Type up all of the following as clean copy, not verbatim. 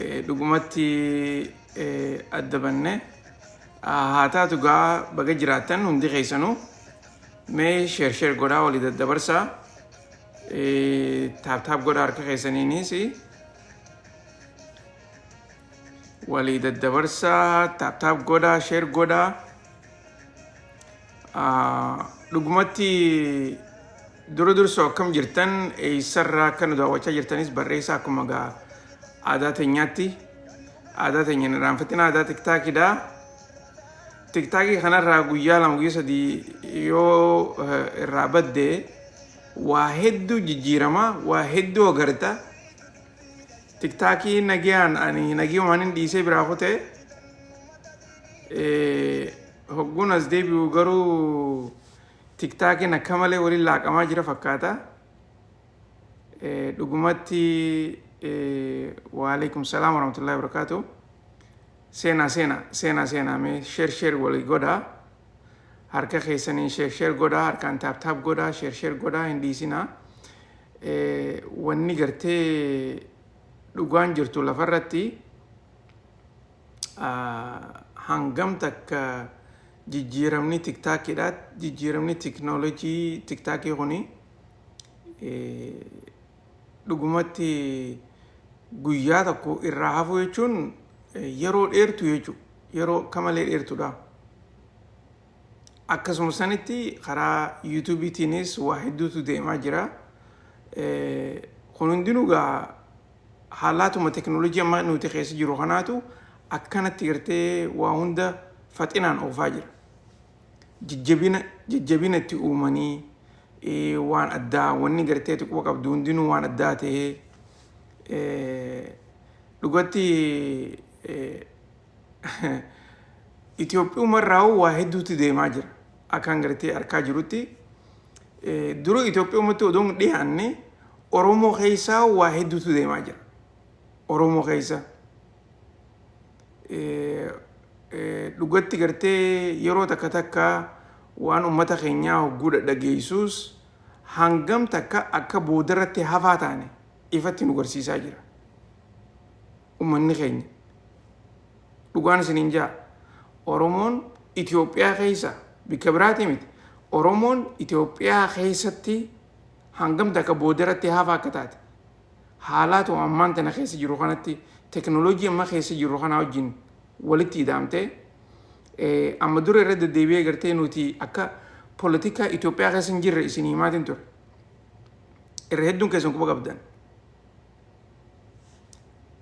Dhugumatti adda banne. Haa taatu gaa, baga jiraattan hundi keessanuu. Mee share share godhaa, walii daddabarsaa. Tap tap godhaa, harka keessaniinis walii daddabarsaa, tap tap godhaa, share godhaa. Dhugumatti dura dursoo akkam jirtan, eessarraa akka nu daawwachaa jirtanis barreessaa. Akkuma gaa aadaa teenyaatti, aadaa teenya hin irraanfatina, aadaa TikTokiidha. TikTokii kanarraa guyyaa 2, guyyaa 3 yoo irraa badde waa hedduu jijjiirama, waa hedduu agarta. TikTokii nagayaan ani nagayumaan hin dhiisee biraa kutee, hogguun as deebi'u garuu TikTokiin akka malee waliin laaqamaa jira fakkaata. Dhugumatti waalaikum salaam warahmatullahi wabarakatuh. Seenaa, seenaa, seenaa, seenaa. Mee share share walii godhaa. Harka keessaniin share share godhaa, harkaan tap tap godhaa, share share godhaa, hin dhiisinaa. Wanni gartee dhugaan jirtu lafarratti hangam takka jijjiiramni TikTokiidha. Jijjiiramni teknoolojii TikTokii kuni dhugumatti guyyaa tokko irraa hafuu jechuun yeroo dheertu jechuudha. Yeroo akka malee dheertuudha. Akkasuma sanitti karaa YouTubeiitiinis waa hedduutu deemaa jira. Kun hundinuu gaa haalaatuma teknoolojii amma nuti keessa jiru kanaatu akkanatti gartee waa hunda faxinaan oofaa jira. Jajjabina jajjabina itti uumanii waan addaa, wanni gartee xiqqoo qabdu hundinuu waan addaa ta'ee dhugatti Itoophiyumarraa waa hedduutu deemaa jira. Akkaan gartee arkaa jirutti dura Itoophiyumatti odoo hin dhiyaanne Oromoo keessaa waa hedduutu deemaa jira. Oromoo keessa. Dhugatti gartee yeroo takka takka waan uummata keenyaa hogguu dhadhageessuus hangam takka akka boodarratti hafaa taane ifatti nu garsiisaa jira. Uummanni keenya. Dhugaan isiniin jaa. Oromoon Itoophiyaa keessa, bikka biraati miti. Oromoon Itoophiyaa keessatti hangam takka boodarratti hafaa akka taate, haalaatu ammaan tana keessa jiru kanatti, teknooloojii amma keessa jiru kana wajjin walitti hidhaamtee, amma dura irra deddeebi'ee gartee nuti akka poolitikaa Itoophiyaa keessa hin jirre isin himaatiin ture. Irra hedduun keessan quba qabdan.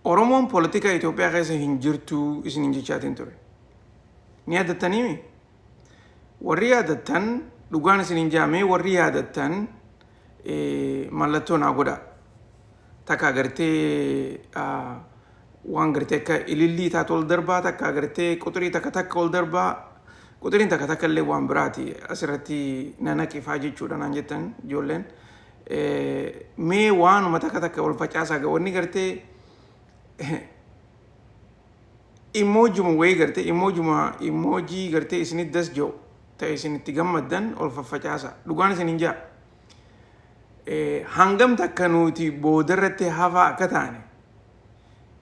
Oromoon poolitikaa Itoophiyaa keessa hin jirtu isiniin jechaatiin ture. Ni yaadattaniimi? Warri yaadattan, dhugaan isiniin jaamee, warri yaadattan mallattoo naa godhaa. Takka gartee waan gartee akka ilillii taatu ol darbaa, takka gartee quxirii takka takka ol darbaa, quxiriin takka takka illee waan biraati asirratti nanaqifaa jechuudha naan jettan ijoolleen. Mee waanuma takka takka ol facaasaa, wanni gartee emojuma wayii, gartee emojuma, emoji gartee isinit das jiru ta'e isinitti gammaddan ol faffacaasa. Dhugaan isin hin jaa. Hangam takka nuti boodarratti hafaa akka taane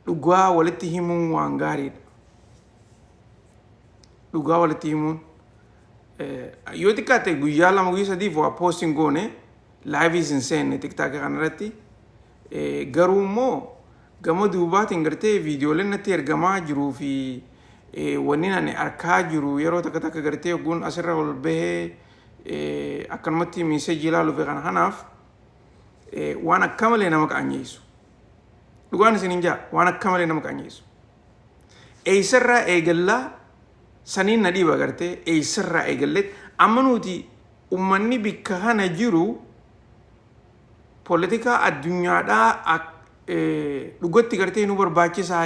dhugaa walitti himuun waan gaariidha. Dhugaa walitti himuun yoo xiqqaate guyyaa 2, guyyaa 3f waa postiin goone, liveiis hin seenne TikTokii kanarratti, garuu immoo gama duubaatiin gartee viidiyooleen natti ergamaa jiruu fi wanni ani arkaa jiru yeroo takka takka gartee hogguun asirra ol bahee akkanumatti messageii ilaaluu fi kana kanaaf waan akka malee nama qaanyeessu. Dhugaan isin hin jaa, waan akka malee nama qaanyeessu. Eessarraa eegallaa saniin na dhiiba, gartee eessarraa eegalleet amma nuti ummanni bikka kana jiru poolitikaa addunyaadhaa dhugatti gartee nu barbaachisaa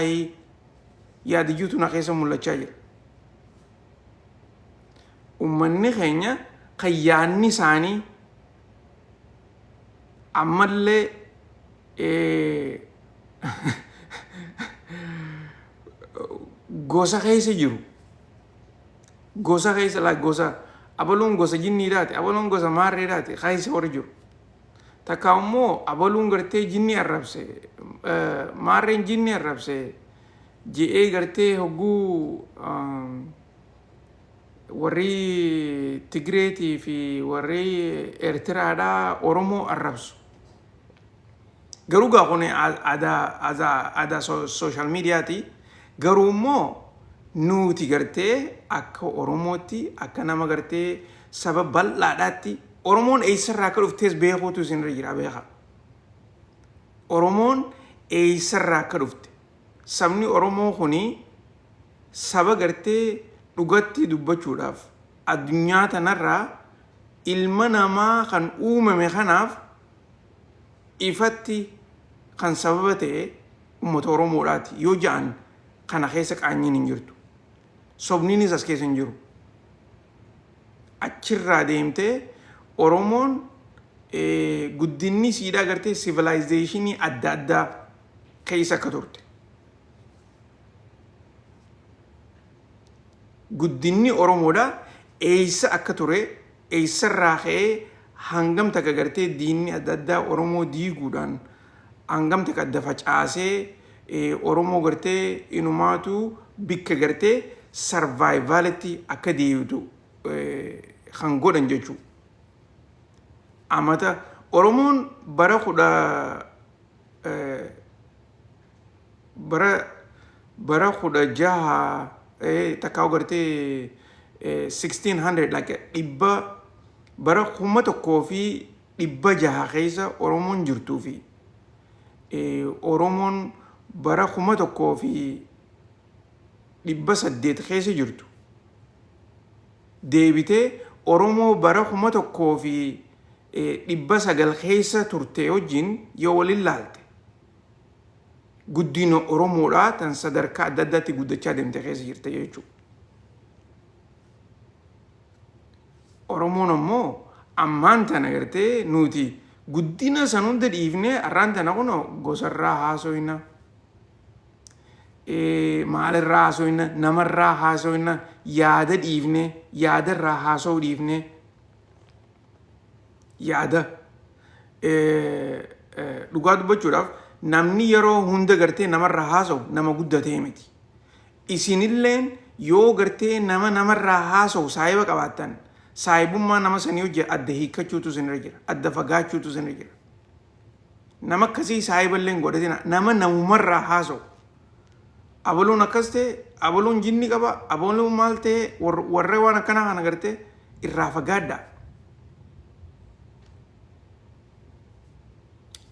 yaadiyyuutu na keessa mul'achaa jira. Ummanni keenya kan yaadni isaanii ammallee gosa keessa jiru. Gosa keessa laa, gosa abaluun gosa jinniidhaati, abaluun gosa maarreedhaati keessa warri jiru. Takka immoo abaluun gartee jinni arrabse, maarreen jinni arrabse je'ee gartee hogguu warri Tigreetii fi warri Eertiraadhaa Oromoo arrabsu. Garuu gaa kun aadaa social mediaati. Garuu immoo nuti gartee akka Oromootti, akka nama gartee saba bal'aadhaatti, Oromoon eessarraa akka dhuftees beekuutu isinirra jira, beeka. Oromoon eessarraa akka dhufte. Sabni Oromoo kuni saba gartee dhugatti dubbachuudhaaf addunyaa tanarraa ilma namaa kan uumame kanaaf ifatti kan sababa ta'e uummata Oromoodhaati yoo ja'an kana keessa qaanyiin hin jirtu. Sobniinis as keessa hin jiru. Achirraa deemtee Oromoon guddinni siidhaa gartee civilization adda addaa keessa akka turte. Guddinni Oromoodhaa eessa akka ture, eessarraa ka'ee hangam takka gartee diinni adda addaa Oromoo diiguudhaan hangam takka adda facaasee Oromoo gartee inumaatu bikka gartee survivalitti akka deebitu kan godhan jechuudha. Amata Oromoon bara kudha bara bara 16 takkaa gartee 1600, like dhibba bara 1600 keessa Oromoon jirtuu fi Oromoon bara 1800 keessa jirtu deebitee Oromoo bara 1900 keessa turte wajjin yoo waliin laalte, guddina Oromoodhaa tan sadarkaa adda addaatti guddachaa deemte keessa jirte jechuudha. Oromoon ammoo ammaan tana gartee nuti guddina san hunda dhiifnee har'aan tana kun gosarraa haasoyna. Maalirraa haasoyna, namarraa haasoyna, yaada dhiifnee, yaadarraa haasa'uu dhiifnee, yaada dhugaa dubbachuudhaaf namni yeroo hunda gartee namarraa haasa'u nama guddatee miti. Isinilleen yoo gartee nama namarraa haasa'u saahiba qabaattan, saahibummaa nama sanii hojii adda hiikkachuutu isinirra jira. Adda fagaachuutu isinirra jira. Nama akkasii saahiballee hin godhatina. Nama namumarraa haasa'u. Abaluun akkas ta'e, abaluun jinni qaba, abaluun maal ta'e, warra waan akkanaa kana gartee irraa fagaadhaa.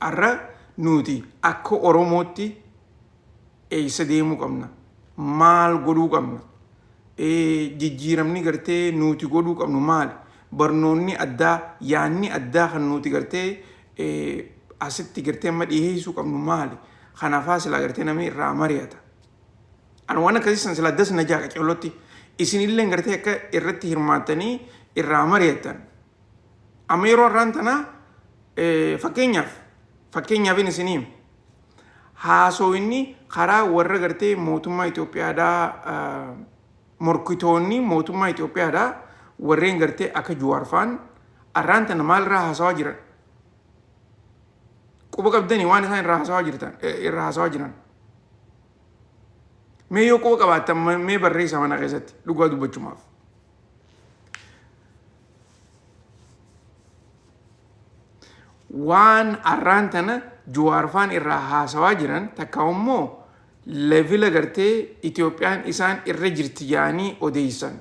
Har'a nuti akka Oromootti eessa deemuu qabna? Maal godhuu qabna? Jijjiiramni gartee nuti godhuu qabnu maali? Barnoonni addaa, yaanni addaa kan nuti gartee asitti gartee amma dhiyeessuu qabnu maali? Kanaafaa silaa gartee namni irraa mari'ata. Ani waan akkasii san silaa das na jaaqa ceellotti. Isinillee gartee akka irratti hirmaattanii irraa mari'attan. Amma yeroo har'aan tanaa fakkeenyaaf isinii hima. Haasawinni karaa warra gartee mootummaa Itoophiyaadhaa, morkitoonni mootummaa Itoophiyaadhaa warreen gartee akka Juwaar fa'aan har'aan tana maalirraa haasawaa jiran? Quba qabdanii waan isaan irraa haasawaa jirtan irraa haasawaa jiran? Mee yoo quba qabaattan mee barreessa mana keessatti, dhugaa dubbachumaaf. Waan har'aan tana Juwaarfaan irraa haasawaa jiran takka immoo level gartee Itoophiyaan isaan irra jirti yaanii odeessan.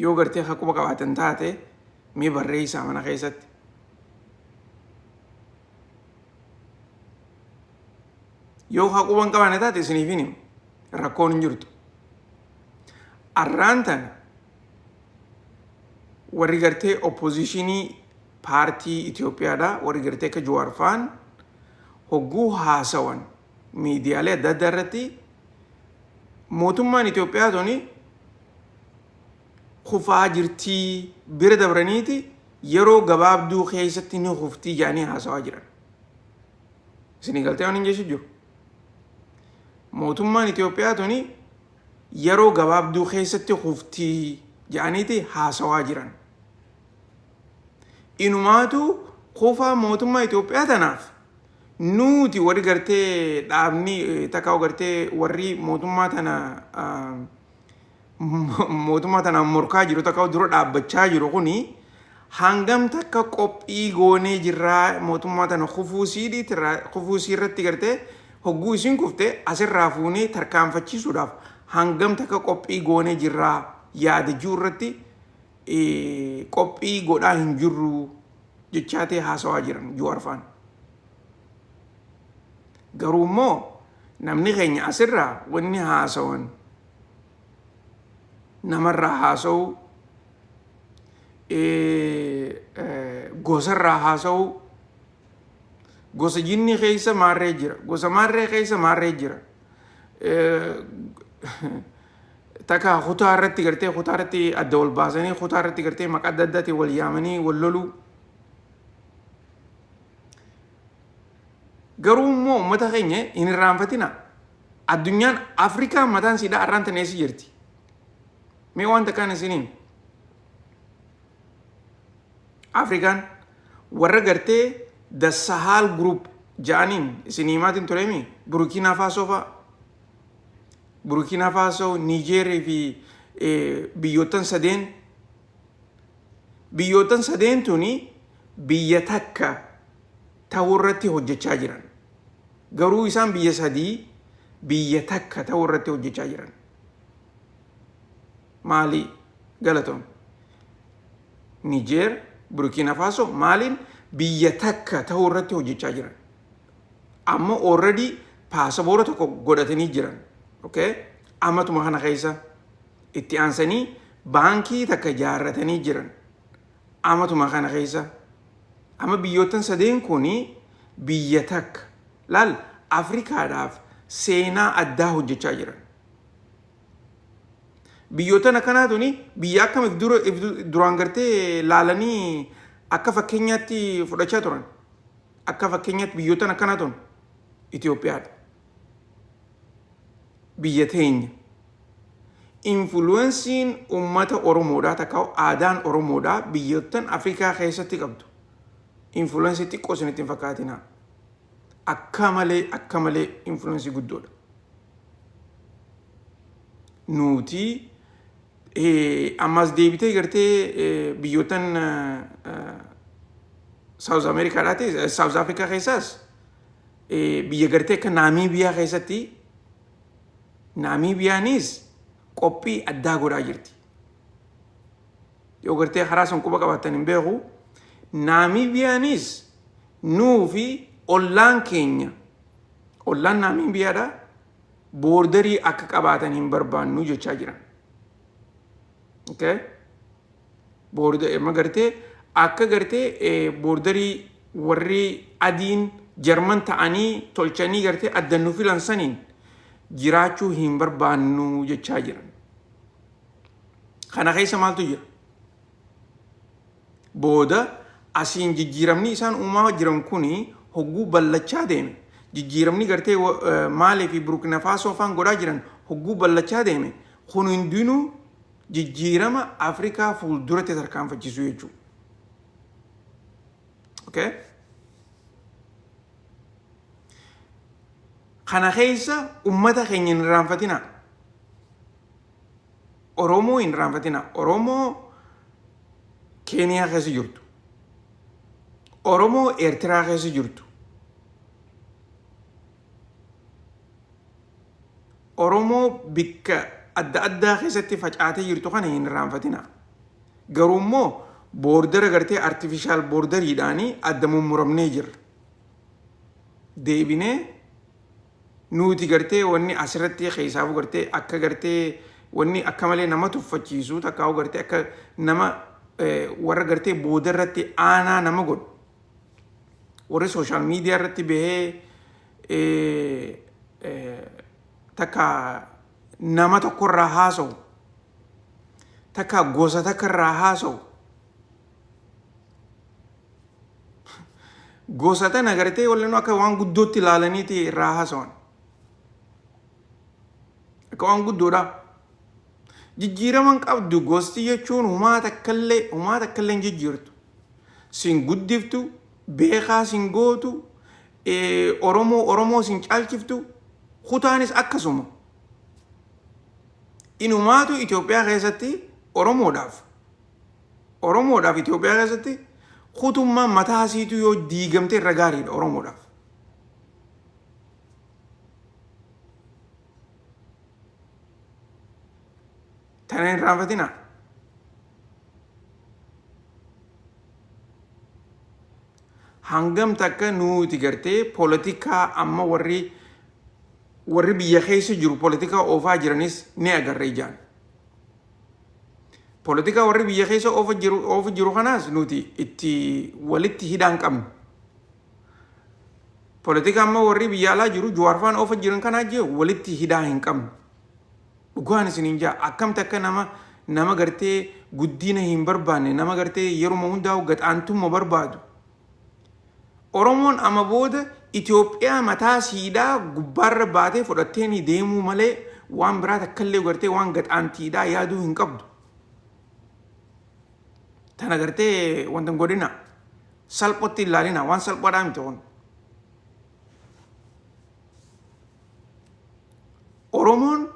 Yoo gartee akka quba qabaatan taate mee barreessaa mana keessatti. Yoo haa quba hin qabaanne taate isiniif hin himu. Rakkoon hin jirtu. Arraan tana warri gartee opposition paartii Itoophiyaadha, warri gartee akka Jawaar fa'aan hogguu haasawan miidiyaalee adda addaa irratti, mootummaan Itoophiyaa tuni kufaa jirtii bira dabraniiti yeroo gabaabduu keessatti ni kuftii jedhanii haasawaa jiran. Isinii galtee waan hin jechu jiru. Mootummaan Itoophiyaa tuni yeroo gabaabduu keessatti kuftii jedhaniiti haasawaa jiran. Inumaatu kufaa mootummaa Itoophiyaa tanaaf nuuti warri gartee dhaabni takkaa gartee warri mootummaa tana mootummaa tanaan morkaa jiru takka dura dhaabbachaa jiru kuni hangam takka qophii goonee jirraa mootummaa tana kufuu sii irratti gartee hogguu isiin kufte asirraa fuunee tarkaanfachiisuudhaaf hangam takka qophii goonee jirraa yaada jiru irratti qophii godhaa hin jirru jechaatee haasawaa jiran Jawaar faan. Garuu immoo namni keenya asirraa wanni haasawan namarraa haasa'uu, gosarraa haasa'uu, gosa jinni keessa maarree jira, gosa maarree keessa maarree jira. Takka kutaa irratti gartee kutaa irratti adda wal baasanii kutaa irratti gartee maqaa adda addaatiin wal yaamanii wal loluu. Garuu immoo uummata keenya hin irraanfatina. Addunyaan Afrikaan mataan siidhaa arraan tana eessa jirti? Mee waan takkaan isiniin. Afrikaan warra gartee The Sahel Group ja'aniin isin himaatiin tureemi Burkina Faso fa'a. Burkina Faso, Niijeerii fi biyyoottan sadeen biyyoottan sadeen tuni biyya takka ta'uu irratti hojjechaa jiran. Garuu isaan biyya sadii biyya takka ta'uu irratti hojjechaa jiran. Maali galatoom? Niijeer, Burkina Faso maaliin biyya takka ta'uu irratti hojjechaa jiran. Amma already paasaboora tokko godhatanii jiran. Okay? Amatuma kana keessa itti aansanii baankii takka ijaarratanii jiran. Amatuma kana keessa. Amma biyyoottan sadeen kun biyya takka. Laal, Afrikaadhaaf seenaa addaa hojjechaa jiran. Biyyoottan akkanaa tuni biyya akkam if dura if duraan gartee laalanii akka fakkeenyaatti fudhachaa turan. Akka fakkeenyaatti biyyoottan akkanaa tun Itoophiyaadha. Biyya teenya. Influensiin uummata Oromoodhaa takka aadaan Oromoodhaa biyyoottan Afrikaa keessatti qabdu. Influensii xiqqoo isinitti hin fakkaatinaa. Akka malee akka malee influensii guddoodha. Nuti ammas deebitee gartee biyyoottan South Americaadhaati South Africa keessaas biyya gartee akka Naamiibiyaa keessatti Naamiibiyaanis qophii addaa godhaa jirti. Yoo gartee karaa sun quba qabaattan hin beeku. Naamiibiyaanis nuu fi ollaan keenya ollaan Naamiibiyaadha boordarii akka qabaatan hin barbaannu jechaa jiran. Okay? Boorda gartee akka gartee boordarii warri adiin Jarman ta'anii tolchanii gartee adda nu filan saniin jiraachuu hin barbaannu jechaa jiran. Kana keessa maaltu jira? Booda asiin jijjiiramni isaan uumaa jiran kuni hogguu ballachaa deeme. Jijjiiramni gartee Maalee fi Burkina Faasoo faan godhaa jiran hogguu ballachaa deeme. Kun hundinuu jijjiirama Afrikaa fuulduratti tarkaanfachiisuu jechuudha. Okay? Kana keessa ummata keenya hin irraanfatina. Oromoo hin irraanfatina. Oromoo Keeniyaa keessa jirtu. Oromoo Eertiraa keessa jirtu. Oromoo bikka adda addaa keessatti facaatee jirtu kana hin irraanfatina. Garuu immoo boordara gartee artificial boordariidhaanii adda mummuramnee jirra. Deebinee nuti gartee wanni asirratti keessaafu gartee akka gartee wanni akka malee nama tuffachiisu takkaa'u gartee akka nama warra gartee boodarratti aanaa nama godhu. Warri social media irratti bahee takka nama tokkorraa haasa'u takka gosa takkarraa haasa'u gosa tana gartee wallanuu akka waan guddootti ilaalaniiti irraa haasawan. Akka waan guddoodha. Jijjiiraman qabdu gosti jechuun humaa takkallee humaa takkallee hin jijjiirtu. Sin guddiftu, beekaa sin gootu, Oromoo Oromoo sin caalchiftu, kutaanis akkasuma. Inumaatu Itoophiyaa keessatti Oromoodhaaf Oromoodhaaf Itoophiyaa keessatti kutummaan mataa isiitu yoo diigamte irra gaariidha Oromoodhaaf. Tana hin irraanfatinaa. Hangam takka nuti gartee poolitikaa amma warri warri biyya keessa jiru poolitikaa oofaa jiranis ni agarra ijaan. Poolitikaa warri biyya keessa oofa jiru oofa jiru kanaas nuti itti walitti hidhaan qabnu. Poolitikaa amma warri biyya alaa jiru Jawaar faan oofa jiran kanaa jee walitti hidhaa hin qabnu. Dhugaan isiniin jaa akkam takka nama nama gartee guddina hin barbaanne nama gartee yeruma hundaa'u gaxaantumma barbaadu. Oromoon amma booda Itoophiyaa mataa siidhaa gubbaarra baatee fudhatteeni deemuu malee waan biraa takkallee gartee waan gaxaantiidhaa yaaduu hin qabdu. Tana gartee wanta hin godhina. Salphootti hin ilaalina waan salphaadhaa miti kun. Oromoon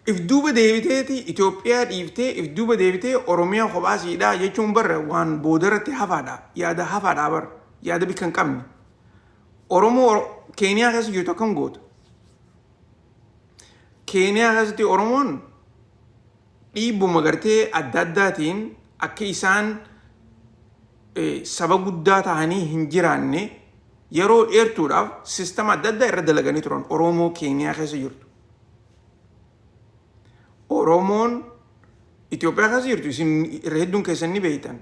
if duuba deebiteeti Itoophiyaa dhiiftee if duuba deebitee Oromiyaa kophaa siidhaa jechuun barra waan boodarratti hafaadha. Yaada hafaadha bara. Yaada bikka hin qabne. Oromoo Keeniyaa keessa jirtu akkam goota? Keeniyaa keessatti Oromoon dhiibbuma gartee adda addaatiin akka isaan saba guddaa ta'anii hin jiraanne yeroo dheertuudhaaf sistama adda addaa irra dalaganii turan Oromoo Keeniyaa keessa jirtu. Oromoon Itoophiyaa keessa jirtu isin irra hedduun keessan ni beektan.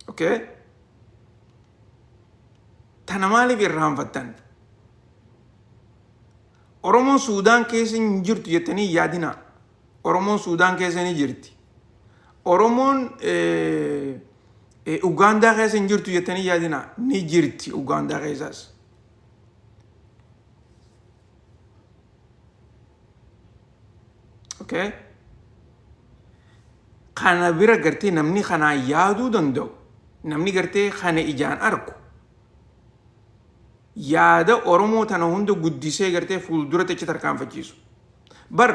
Okay? Tana maaliif irraanfattan? Oromoon Suudaan keessa hin jirtu jettanii yaadinaa. Oromoon Suudaan keessa ni jirti. Oromoon Ugaandaa keessa hin jirtu jettanii yaadinaa. Ni jirti Ugaandaa keessaas. Okay? Kana bira gartee namni kanaan yaaduu danda'u, namni gartee kana ijaan argu, yaada Oromoo tana hunda guddisee gartee fuulduratti achi tarkaanfachiisu. Bar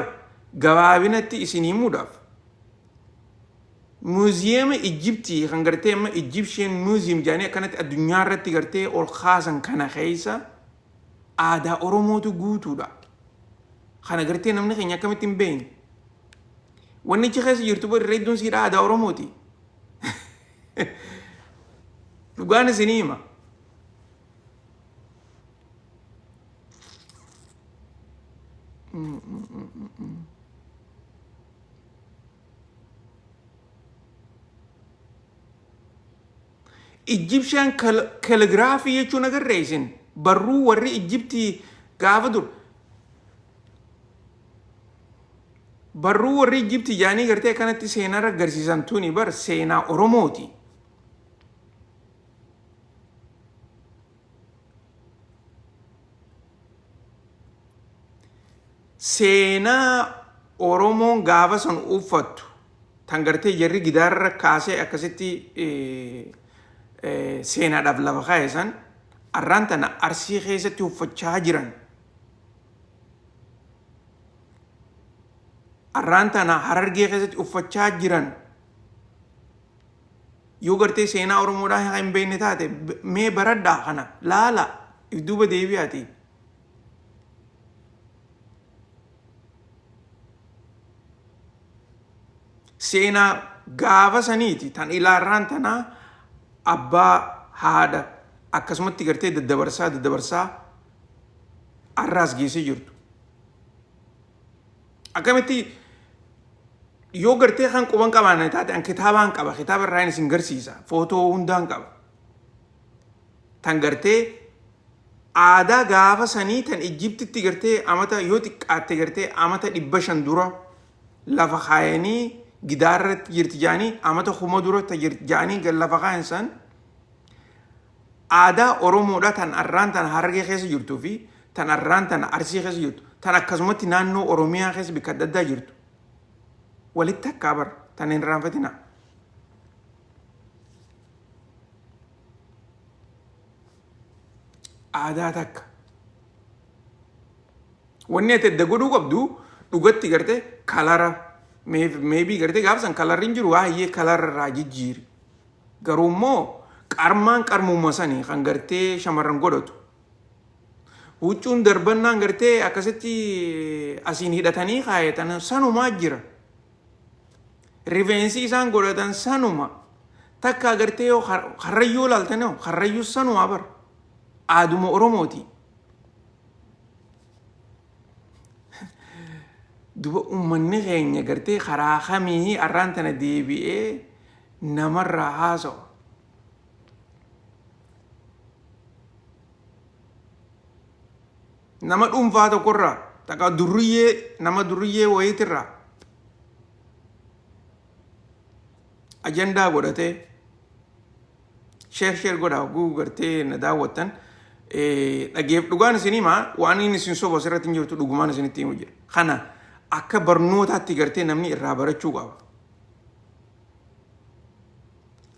gabaabinatti isin himuudhaaf muuziyeema Ijjiptii kan gartee amma Egyptian Museum jedhanii akkanatti addunyaa irratti gartee ol kaasan kana keessa aadaa Oromootu guutuudha. Kana gartee namni keenya akkamitti hin beekne. Wanni achi keessa jirtu bar irra hedduun siidha aadaa Oromooti. Dhugaan isinii hima. Egyptian calligraphy jechuun agarree isin barruu warri Egyptii gaafa dur barruu warri Egyptii jaanii gartee akkanatti seenaa agarsiisan tuni bar seenaa Oromooti. Seenaa Oromoon gaafa san uffattu tan gartee jarri gidaarra kaasee akkasitti seenaadhaaf lafa kaa'e san arraan tana Arsii keessatti uffachaa jiran. Arraan tana Harargee keessatti uffachaa jiran. Yoo gartee seenaa Oromoodhaa hin beekne taate mee baradhaa kana laala if duuba deebi'aati. Seenaa gaafa saniiti tan ilaarraan tanaa abbaa haadha akkasumatti gartee daddabarsaa daddabarsaa arraas geessee jirtu. Akkamitti yoo gartee kan quban qabaanne taate an kitaabaan qaba kitaaba irraa isin garsiisa footoo hundaan qaba. Tan gartee aadaa gaafa sanii tan Ijjiptitti gartee amata yoo xiqqaatte gartee amata 500 dura lafa kaayanii gidaarratti jirti jedhanii amata 1000 dura ta jirti jedhanii gad lafa kaayan san aadaa Oromoodha tan arraan tan Harargee keessa jirtuu fi tan arraan tan Arsii keessa jirtu tan akkasumatti naannoo Oromiyaa keessa bakka adda addaa jirtu. Walitti takkaa bar tana hin irraanfatinaa. Aadaa takka. Wanni ati adda godhuu qabdu dhugatti gartee kalara meebii gartee gaaf san kalarri hin jiru waayyee kalara irraa jijjiiri. Garuu immoo qarmaan qarmuma sani kan gartee shamarran godhatu. Huccuun darbannaan gartee akkasitti asiin hidhatanii kaayatan sanumaa jira. Rifeensi isaan godhatan sanuma. Takka gartee yoo karrayyuu ilaaltan hoo karrayyuu sanumaa bara. Aaduma Oromooti. Duba uummanni keenya gartee karaa kamii arraan tana deebi'ee namarraa haasawa. Nama dhuunfaa tokkorraa takka durriyyee nama durriyyee wayiitirraa ajandaa godhatee sheer sheer godhaa hogguu gartee na daawwattan dhageef dhugaan isin himaa waan inni isin sobu asirratti hin jirtu dhugumaan isinitti himu jira. Kana akka barnootaatti gartee namni irraa barachuu qaba.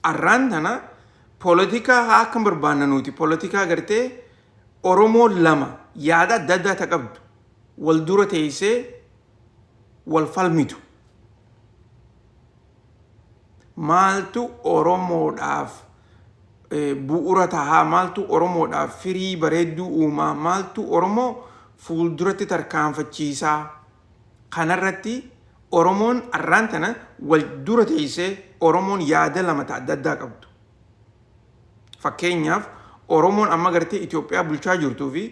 Arraan tana poolitikaa haa akka barbaanna nuti poolitikaa gartee Oromoo lama yaada adda addaa ta qabdu wal dura teessee wal falmitu. Maaltu Oromoodhaaf bu'uura tahaa, maaltu Oromoodhaaf firii bareedduu uumaa, maaltu Oromoo fuulduratti tarkaanfachiisaa kanarratti Oromoon arraan tana wal dura teessee Oromoon yaada lama ta adda addaa qabdu. Fakkeenyaaf Oromoon amma gartee Itoophiyaa bulchaa jirtuu fi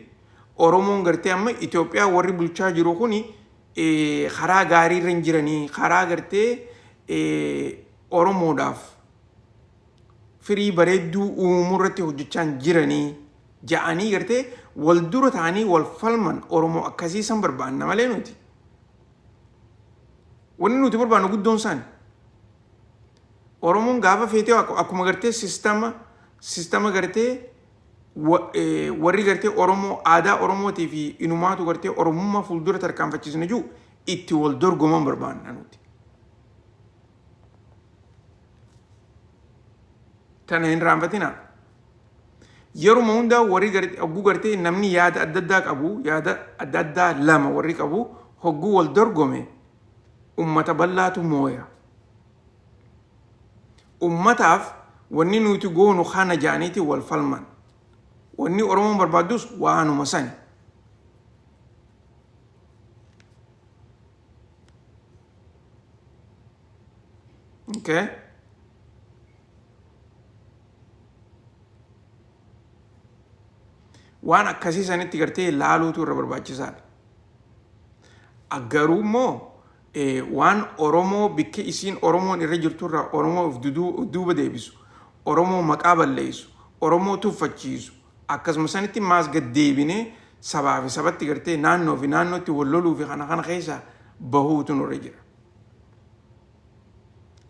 Oromoon gartee amma Itoophiyaa warri bulchaa jiru kuni karaa gaarii irra hin jiranii karaa gartee Oromoodhaaf firii bareedduu uumuu irratti hojjechaa hin jiranii ja'anii gartee wal dura ta'anii wal falman Oromoo akkasii san barbaanna malee nuti. Wanni nuti barbaannu guddoon isaani. Oromoon gaafa feetee akkuma gartee sistama sistama gartee warri gartee Oromoo aadaa Oromootii fi inumaatu gartee Oromummaa fuuldura tarkaanfachiisna jiru itti wal dorgoman barbaanna nuti. Tana hin raanfatinaa. Yeruma hundaa warri hogguu gartee namni yaada adda addaa qabu yaada adda addaa lama warri qabu hogguu wal dorgome ummata bal'aatu mooya. Ummataaf wanni nuti goonu kana ja'aniiti wal falman. Wanni Oromoon barbaaddus waanuma sani. Okay. Waan akkasii sanitti gartee laaluutu irra barbaachisaadha. Garuu immoo waan Oromoo bikki isiin Oromoon irra jirtu irraa Oromoo of duuba deebisu, Oromoo maqaa balleessu, Oromoo tuffachiisu, akkasuma sanitti maas gad deebinee sabaa fi sabatti gartee naannoo fi naannootti wal loluu fi kana kana keessa bahuutu nurra jira.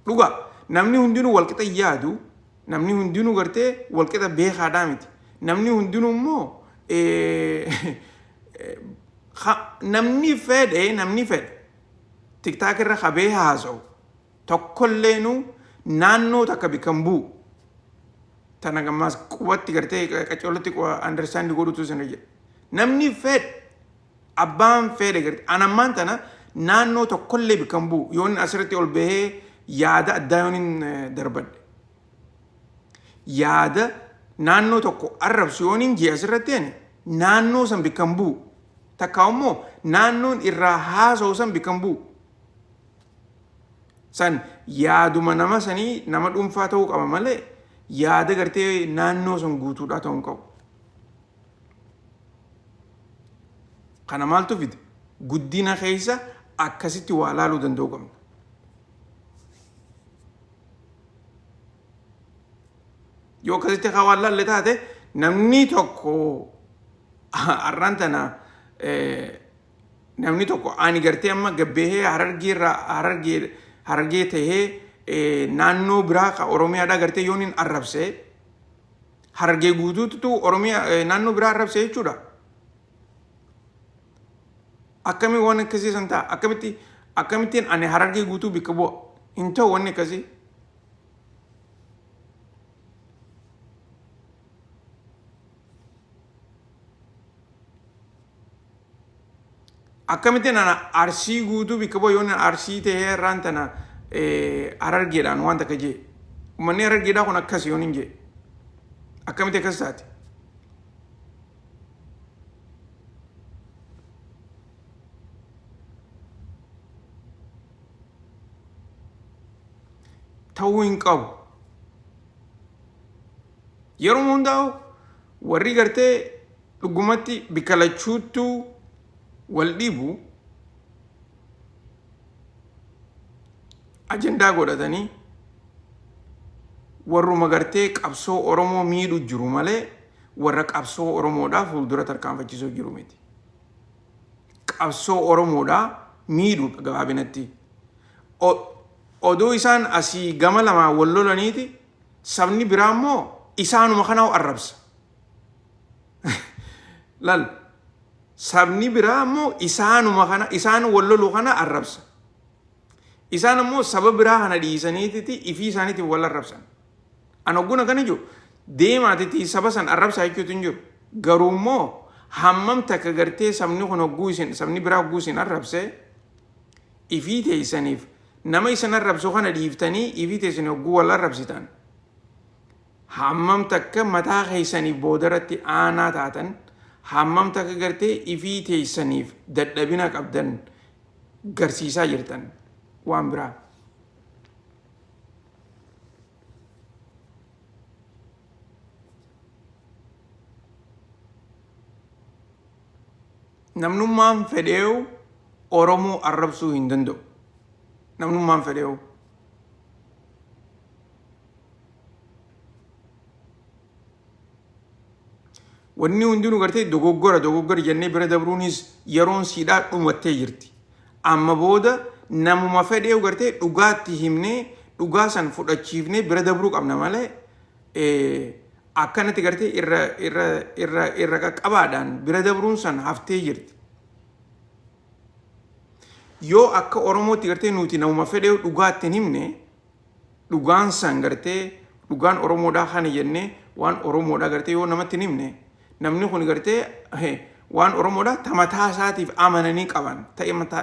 Dhugaa namni hundinuu wal qixa yaadu, namni hundinuu gartee wal qixa beekaadhaa miti. Namni hundinuu immoo namni fedhe namni fedhe tiktaak irra qabee haasa'u tokkolleenu naannoo takka bikka hin bu'u. Tana gammaas qubatti gartee qacoolatti understand godhutu isin jira. Namni fedhe abbaan fedhe gartee anammaan tana naannoo tokkollee bikka hin bu'u yoon asirratti ol bahee yaada addaa yoon hin darbadhe. Yaada naannoo tokko arrabsu yoon hin jee asirratti ani naannoo san bikka hin bu'u. Takkaa immoo naannoon irraa haasa'u san bikka hin bu'u. San yaaduma nama sanii nama dhuunfaa ta'uu qaba malee yaada gartee naannoo san guutuudhaa ta'uu hin qabu. Kana maaltu fide? Guddina keessa akkasitti waa laaluu danda'uu qabna. Yoo akkasitti kan waan laalle taate namni tokko har'aan tana namni tokko ani gartee amma gabbehee harargee irraa harargee harargee tahee naannoo biraa ka Oromiyaadhaa gartee yoon hin arrabse harargee guutuutu Oromiyaa naannoo biraa arrabse jechuudha. Akkami waan akkasii san ta'a? Akkamitti Akkamittiin ani Harargee guutuu bikka bu'a? Hin ta'u wanni akkasii. Akkamittiin ana Arsii guutuu bikka bu'a yoon Arsii ta'ee irraan tana Harargeedhaan waan takka jee. Uummanni Harargeedhaa kun akkas yoon hin jee. Akkamitti akkas taate? Ta'uu hin qabu. Yeroo hundaa'u warri gartee dhugumatti bikka lachuuttuu wal dhibu ajandaa godhatanii warruma gartee qabsoo Oromoo miidhu jiru malee warra qabsoo Oromoodhaa fuuldura tarkaanfachiisuu jiru miti. Qabsoo Oromoodhaa miidhuudha gabaabinatti. Odoo isaan asii gama lamaa wal lolaniiti sabni biraa immoo isaanuma kanaa arrabsa. Lal sabni biraa immoo isaanuma kana isaan wal lolu kana arrabsa. Isaan immoo saba biraa kana dhiisaniititi ifii isaaniitiin wal arrabsan. An hogguna akkana jiru deemaatiti saba san arrabsaa jechuutu hin jiru. Garuu immoo hammam takka gartee sabni kun hogguu isin sabni biraa hogguu isin arrabse ifii teessaniif nama isin arrabsu kana dhiiftanii ifii teessanii hogguu wal arrabsitan hammam takka mataa keessaniif boodarratti aanaa taatan hammam takka gartee ifii teessaniif dadhabina qabdan garsiisaa jirtan waan biraa. Namnummaan fedheewu Oromoo arrabsuu hin danda'u. Namnummaan fedheewu. Wanni hundinuu gartee dogoggora dogoggora jennee bira dabruunis yeroon siidhaa dhumattee jirti. Amma booda namuma fedheewu gartee dhugaatti himnee dhugaa san fudhachiifnee bira dabruu qabna malee akkanatti gartee irra irra irra irra qaqqabaadhaan bira dabruun san haftee jirti. Yoo akka Oromootti gartee nuti namuma fedheewu dhugaatti hin himne dhugaan san gartee dhugaan Oromoodhaa kana jennee waan Oromoodhaa gartee yoo namatti hin himne namni kun gartee waan Oromoodhaa ta mataa isaatiif amananii qaban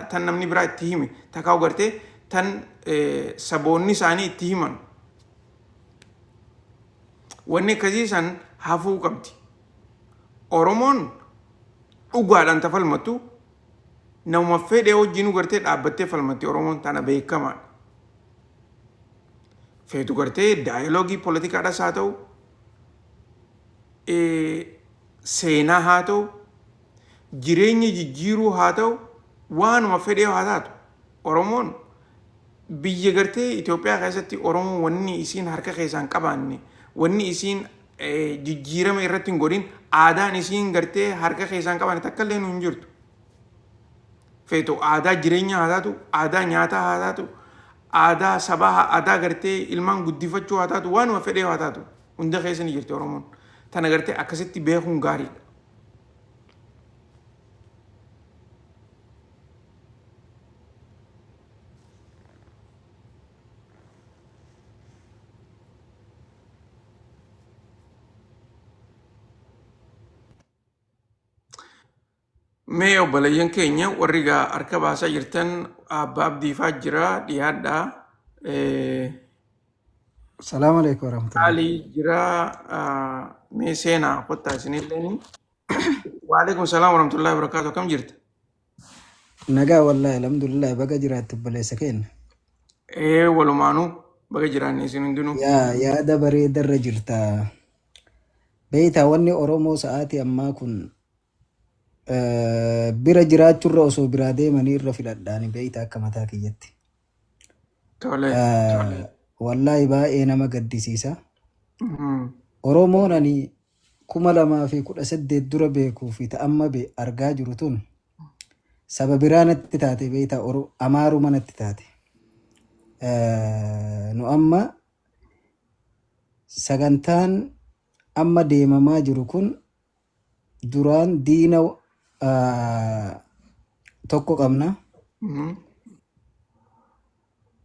tan namni biraa itti hime takaawu gartee tan saboonni isaanii itti himan wanni akkasii san hafuu qabdi. Oromoon dhugaadhaan ta falmattu namuma fedhe wajjinuu gartee dhaabbattee falmatti Oromoon tana beekamaadha. Feetu gartee daayaloogii poolitikaadhaas haa ta'u, seenaa haa ta'u, jireenya jijjiiruu haa ta'u, waanuma fedhee haa taatu. Oromoon biyya gartee Itoophiyaa keessatti Oromoon wanni isiin harka keessaan qabaanne, wanni isiin jijjiirama irratti hin godhin, aadaan isiin gartee harka keessaan qabaanne takka illee nu hin jirtu. Feetu aadaa jireenyaa haa taatu, aadaa nyaataa haa taatu, aadaa sabaa, aadaa gartee ilmaan guddifachuu haa taatu, waanuma fedhee haa taatu hunda keessa ni jirti Oromoon. Tana gartee akkasitti beekuun gaariidha. Mee obboleeyyan keenya warri gaa harka baasaa jirtan Abbaa Abdiifaa jira dhiyaadhaa. Salaamu alaikum warahmatullahi. Alii jira mee seenaa kottaa isinilleen. Waalaikum salaam warahmatullahi wabarakatuh akkam jirta? Nagaa wallahi alhamdulillah baga jiraatte obboleessa keenya. Ee walumaanuu baga jiraanne isin hundinuu. Yaa yaada bareedarra jirta. Beeytaa wanni Oromoo sa'aatii ammaa kun bira jiraachurra osoo biraa deemanii irra filadhaani beeyta akka mataa kiyyatti. Tole. Wallaahi baay'ee nama gaddisiisa. Oromoon ani 2018 dura beekuu fi ta amma be argaa jiru tun saba biraa natti taate beeyta Amaaruma natti taate. Nu amma sagantaan amma deemamaa jiru kun duraan diina tokko qabna.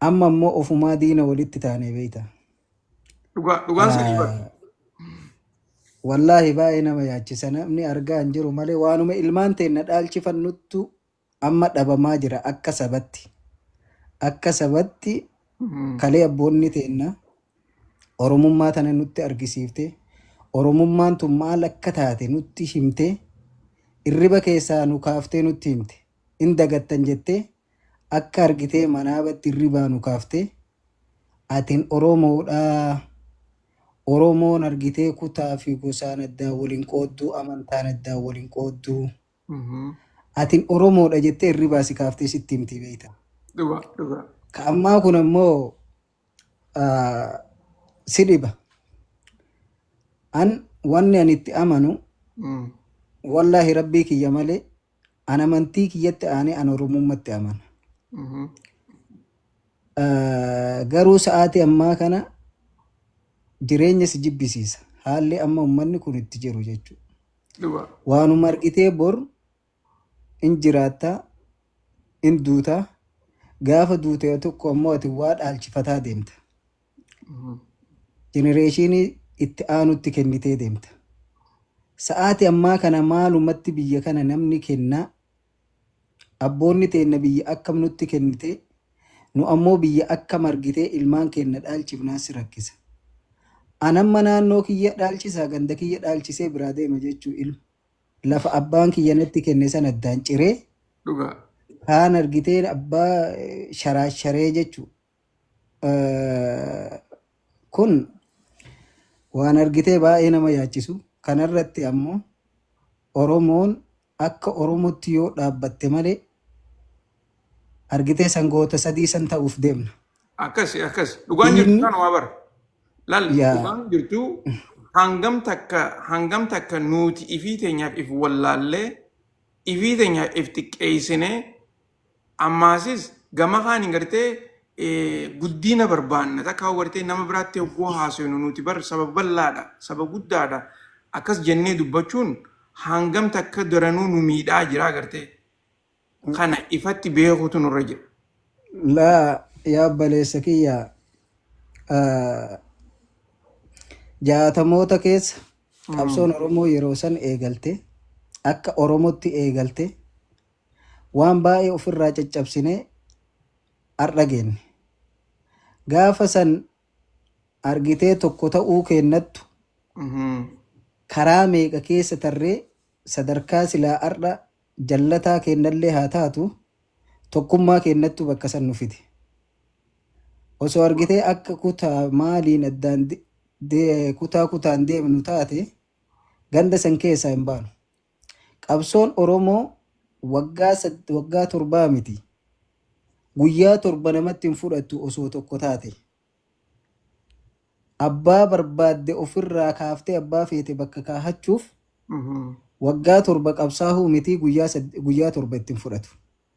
Amma immoo ofumaa diina walitti taane beeyta. Dhugaan sanii bara. Wallaahi baay'ee nama yaachisa. Namni argaa hin jiru malee waanuma ilmaan teenna dhaalchifannuttu amma dhabamaa jira akka sabatti. Akka sabatti kalee abboonni teenna Oromummaa tana nutti argisiifte, Oromummaan tun maal akka taate nutti himte, irriba keessaa nu kaaftee nutti himte. In dagattan jettee akka argitee manaabatti irribaa nu kaaftee, atin Oromoodhaa, Oromoon argitee kutaa fi gosaan addaan waliin qoodduu, amantaan addaan waliin qoodduu. Atin Oromoodha jettee irribaa si kaaftee sitti himti beeyta. Dhugaa dhugaa. Ka ammaa kun ammoo si dhiba. An wanni ani itti amanu wallaahi rabbii kiyya malee an amantii kiyyatti aanee an Oromummatti amana. Garuu sa'aatii ammaa kana jireenya si jibbisiisa. Haalli amma uummanni kun itti jiru jechuudha. Waanuma argitee bor in jiraattaa, in duutaa, gaafa duute tokko ammoo ati waa dhaalchifataa deemta. Generation itti aanutti kennitee deemta. Sa'aatii ammaa kana maalumatti biyya kana namni kennaa, abboonni teenna biyya akkam nutti kennite, nu ammoo biyya akkam argitee ilmaan keenna dhaalchifnaa si rakkisa. Anamma naannoo kiyya dhaalchisaa, ganda kiyya dhaalchisee biraa deema jechuu ilma. Lafa abbaan kiyya natti kenne sana addaan ciree kaan argitee abbaa sharaasharee jechuu. Kun waan argitee baay'ee nama yaachisu. Kanarratti ammoo Oromoon akka Oromootti yoo dhaabbatte malee argitee sangoota sadii san ta'uuf deemna. Akkas akkas. Dhugaan jirtu Diinni kanuma bara. Laal yaa dhugaan jirtu hangam takka nuti ifii teenyaaf if wallaallee, ifii teenyaaf if xiqqeessinee, ammaasis gama kaaniin gartee guddina barbaanna takka gartee nama biraatti hogguu haasofnu, nuti bar saba bal'aadha, saba guddaadha akkas jennee dubbachuun hangam takka daranuu nu miidhaa jira gartee kana ifatti beekuutu nurra jira. Laa yaa obboleessa kiyya, 60moota keessa qabsoon Oromoo yeroo san eegalte, akka Oromootti eegalte, waan baay'ee ofirraa caccabsinee har'a geenne. Gaafa san argitee tokko ta'uu kennattu karaa meeqa keessa tarree sadarkaa silaa har'a jallataa kennallee haa taatu, tokkummaa kennattu bakka san nu fide. Osoo argitee akka kutaa maaliin addaan kutaa kutaan deemnu taate ganda san keessaa hin baanu. Qabsoon Oromoo waggaa 7 miti. Guyyaa 7 namatti hin fudhattu osoo tokko taate. Abbaa barbaadde ofirraa kaaftee abbaa feete bakka kaahachuuf waggaa 7 qabsaa'uu miti, guyyaa 7 ittiin fudhatu.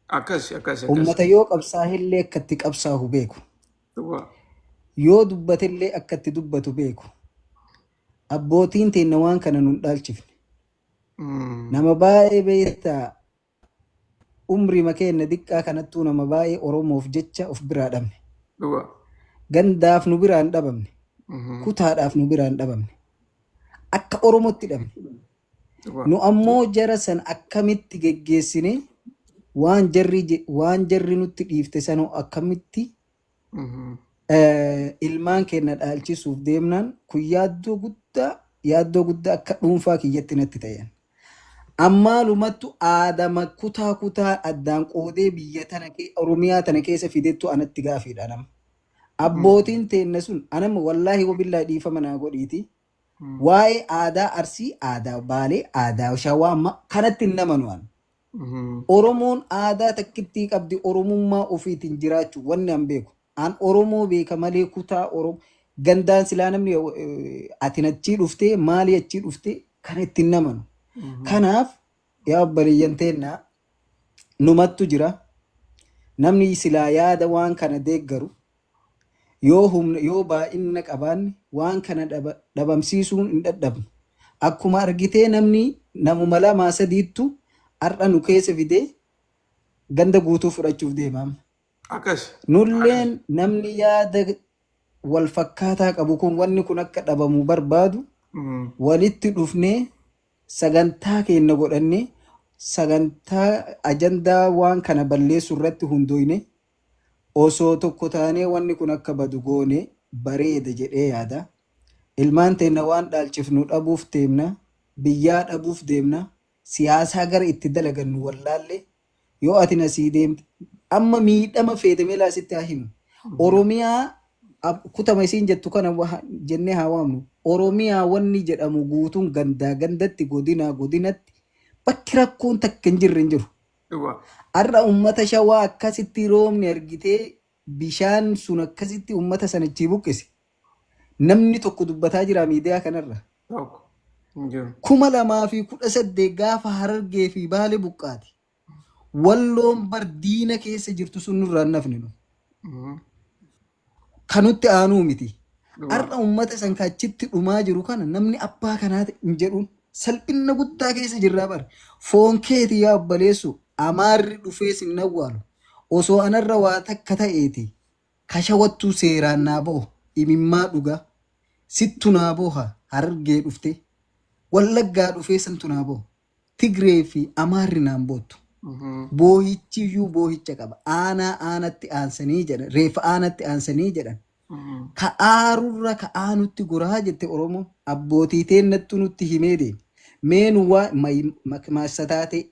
Akkas akkas akkas. Ummata yoo qabsaa'ellee akka itti qabsaa'u beeku. Yoo dubbatellee akka itti dubbatu beeku. Abbootiin teenna waan kana nun dhaalchifne. Nama baay'ee beektaa, umrii makeenna diqqaa kanattuu nama baay'ee Oromoof jecha of biraa dhabne. Gandaaf nu biraa hin dhabamne. Kutaadhaaf nu biraa hin dhabamne. Akka Oromootti dhabne. Nu ammoo jara san akkamitti geggeessine, waan jarri nutti dhiifte sanoo akkamitti ilmaan keenya dhaalchisuuf deemnaan, kun yaaddoo guddaa akka dhuunfaa kiyyatti natti ta'e. Ammaalumattu aadama kutaa kutaa addaan qoodee biyya tana Oromiyaa tana keessa fidettu anatti gaafiidha nama. Abbootiin teenna sun anama wallaahi wabillaahi dhiifama naa godhiiti. Waa'ee aadaa Arsii, aadaa Baalee, aadaa Shawaa kanatti hin namanu an. Oromoon aadaa takkittii qabdi, Oromummaa ofiitiin jiraachuu wanni an beeku. An Oromoo beeka malee kutaa Oromoo gandaan silaa namni atin achii dhuftee maalii achii dhuftee kana ittiin namanu. Kanaaf yaa obboleeyyan teennaa, numattu jira. Namni silaa yaada waan kana deeggaru yoo humna yoo baay'ina qabaanne waan kana dhabamsiisuun hin dadhabnu. Akkuma argitee namni namuma lamaa sadiittu har'a nu keessa fidee ganda guutuu fudhachuuf deema amma. Akkas. Nulleen namni yaada wal fakkaataa qabu kun wanni kun akka dhabamu barbaadu walitti dhufnee sagantaa keenya godhannee, sagantaa ajandaa waan kana balleessu irratti hundoyne, osoo tokko taanee wanni kun akka badu goone bareeda jedhee yaada. Ilmaan teenya waan dhaalchifnu dhabuuf deemna, biyyaa dhabuuf deemna, siyaasaa gara itti dalagannu wallaalle. Yoo ati nasii deemte amma miidhama feete meelaa sitti haa himu. Oromiyaa kutama isiin jettu kana jennee haa waamnu. Oromiyaa wanni jedhamu guutuun gandaa gandatti, godinaa godinatti bakki rakkoon takka hin jirre hin jiru. Dhugaa. Har'a uummata Shawaa akkasitti roobni argitee bishaan sun akkasitti uummata sanachii buqqise. Namni tokko dubbataa jira miidiyaa kanarra? Tokko. Hin jiru. 2018 gaafa Harargee fi Baale buqqaate. Walloon bar diina keessa jirtu sun nurraa hin nafne nu. Kanutti aanuu miti. Dhugaa. Har'a uummata san kachitti dhumaa jiru kana namni abbaa kanaa hin jedhuun salphina guddaa keessa jirraa bara. Foon keeti yaa obboleessu, Amaarri dhufee sin awwaalu. Osoo anarra waa takka ta'eeti kashawattuu seeraan naa bo'o, imimmaa dhugaa. Sittu naa booha, Harargee dhufte. Wallaggaa dhufee santu naa bo'o. Tigree fi Amaarri naan boottu. Boohichi iyyuu boohicha qaba. Aanaa aanatti aansanii jedhan. Reeffa aanatti aansanii jedhan. Ka aarurra ka aanutti goraa jette Oromoon. Abbootii teennattu nutti himee deeme. Mee nu waa maassa taate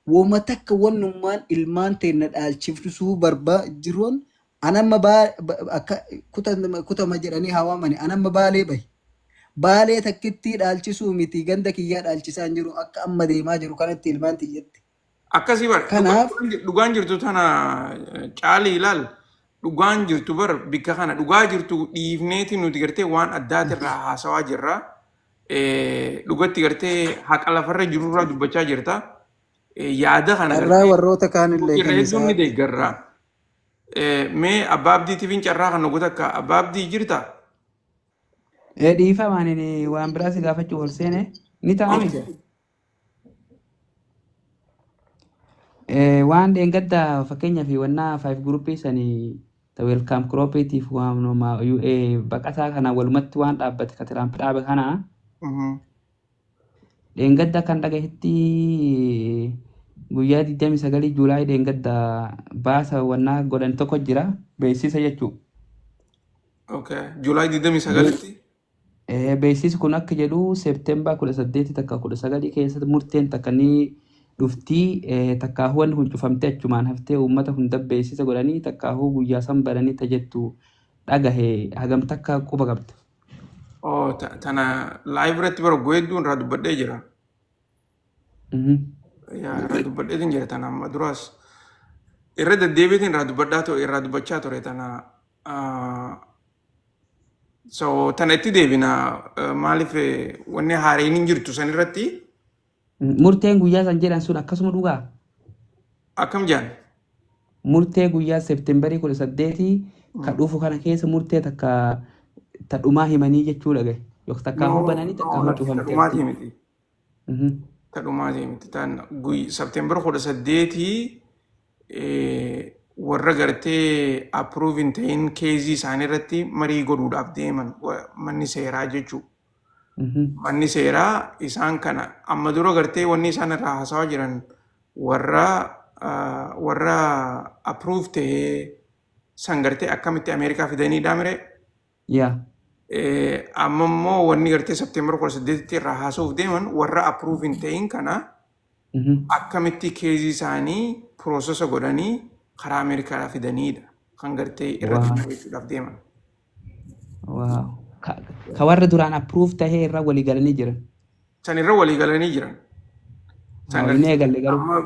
woma takka wannummaan ilmaan teenna dhaalchifsuu barbaa jiruun anamma akka kutama jedhanii haa waamani, anamma Baalee bahi. Baalee takkittii dhaalchisuu miti, ganda kiyyaa dhaalchisaa hin jiru akka amma deemaa jiru kanatti ilmaan tiyyatti. Akkasii bar. Kanaaf Dhugaan jirtu tana caalii ilaal. Dhugaan jirtu bar bikka kana dhugaa jirtu dhiifneeti nuti gartee waan addaatirraa haasawaa jirra. Dhugatti gartee haqa lafarra jirurraa dubbachaa jirta. Yaada kana Carraa gartee warroota kaanillee irra kan hedduun ni isaa deeggarra. Mee Abbaa Abdiitiif carraa kan goota akka Abbaa Abdii jirta? Dhiifamaan inni waan biraa si gaafachuu ol seene ni ta'ame. Okay. Waan dheengadda fakkeenyaaf wannaa five groupii sanii ta welcome cropitiif waan baqataa kana walumatti waan dhaabbate ka Tiraamp dhaabe kana dheengadda kan dhagahetti guyyaa 29 Juulaay dheengadda baasa wannaa godhan tokko jira beeksisa jechuudha. Okay. Juulaay 29tti. Beeksisi kun akka jedhu Seepteembar 18 takka 19 keessatti murteen takka ni dhuftii, takkaahuu wanni kun cufamtee achumaan haftee uummata hunda beeksisa godhanii takkaahuu guyyaa san baranii tajettu dhagahe, hagam takka quba qabda? Oh, tana live irratti bara hedduun irraa dubbadhee jira. Yaa, irraa dubbadheetiin jira tana amma duraas. Irra deddeebiitiin irraa dubbadhaa ture, irraa dubbachaa ture tana. So tana itti deebina, maaliif wanni haareen hin jirtu san irratti. Murteen guyyaa san jedhan sun akkasuma dhugaa? Akkam jaan? Murtee guyyaa Seepteembarii 18 ka dhufu kana keessa murtee takka ta dhumaa himanii jechuu dhagahe. Yookaan takkaahuu No, bananii no, takkaahuu lakki, ta cufamtee dhumaatii hafti. miti. Ta dhumaatii miti. Tan September 18 warra gartee approve hin ta'in caseii isaanii irratti marii godhuudhaaf deeman manni seeraa jechuudha. Manni seeraa isaan kana amma dura gartee wanni isaan irraa haasawaa jiran warra approve ta'ee san gartee akkamitti Ameerikaa fidaniidha mire. Yaa. Amma immoo wanni gartee September 18tti irraa haasa'uuf deeman warra approve hin ta'in kana akkamitti caseii isaanii processa godhanii karaa Ameerikaadhaa fidaniidha kan gartee irratti mari'achuudhaaf deeman. Wow. Ka warra duraan approve tahee irra walii galanii jiran. San irra walii galanii jiran. San Haa, hin gartee eegalle garuu. amma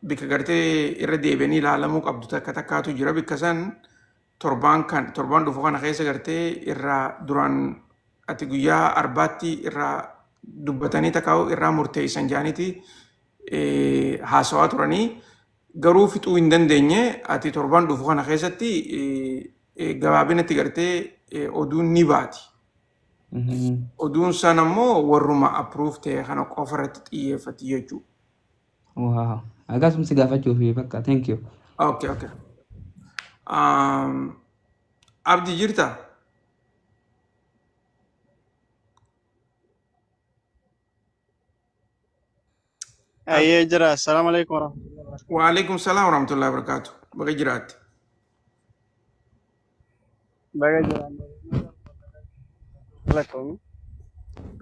bikka gartee irra deebi'anii ilaalamuu qabdu takka takkaatu jira. Bikka san torbaan kan torbaan dhufu kana keessa gartee irraa duraan ati guyyaa arbaatti irraa dubbatanii takkaa'u irraa murteessan jaaniiti haasawaa turanii, garuu fixuu hin dandeenye. Ati torbaan dhufu kana keessatti gabaabinatti gartee oduun ni baati. Oduun san ammoo warruma approve ta'e kana qofa irratti xiyyeeffatti jechuudha. Wow. Akkasuma si gaafachuuf bakka. Thank you. Okay. Abdi jirta? Ayyee jira. Assalaamu alaikum warahmatullahi wabarakatuh. Waalaikum salaam warahmatullahi wabarakatuh. Baga jiraatte. Baga jiraanne. Galatoomii.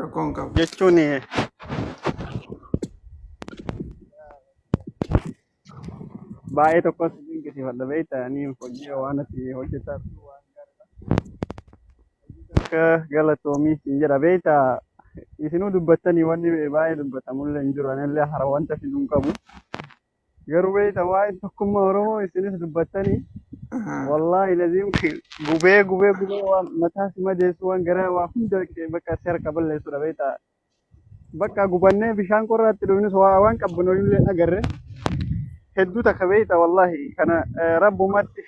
Rakkoon qabu. Jechuun baay'ee tokkos dinqisiifadha beektaa ni hojii waan ati hojjetaa jirtu waan gaariidha. Akka galatoomii siin jedha beektaa isinuu dubbattanii wanni baay'ee dubbatamullee hin jiru anillee hara wanta fiduu hin qabu. Garuu beektaa waa'ee tokkummaa Oromoo isinis dubbattanii wallaahi laziim gubee gubee gubee waan mataa si madeessu waan gara waa hunda bakka si harka balleessudha beektaa. Bakka gubannee bishaan qorraatti dhufnus waan qabbanooyullee agarre hedduu takka beekta wallaahi kana rabbumatti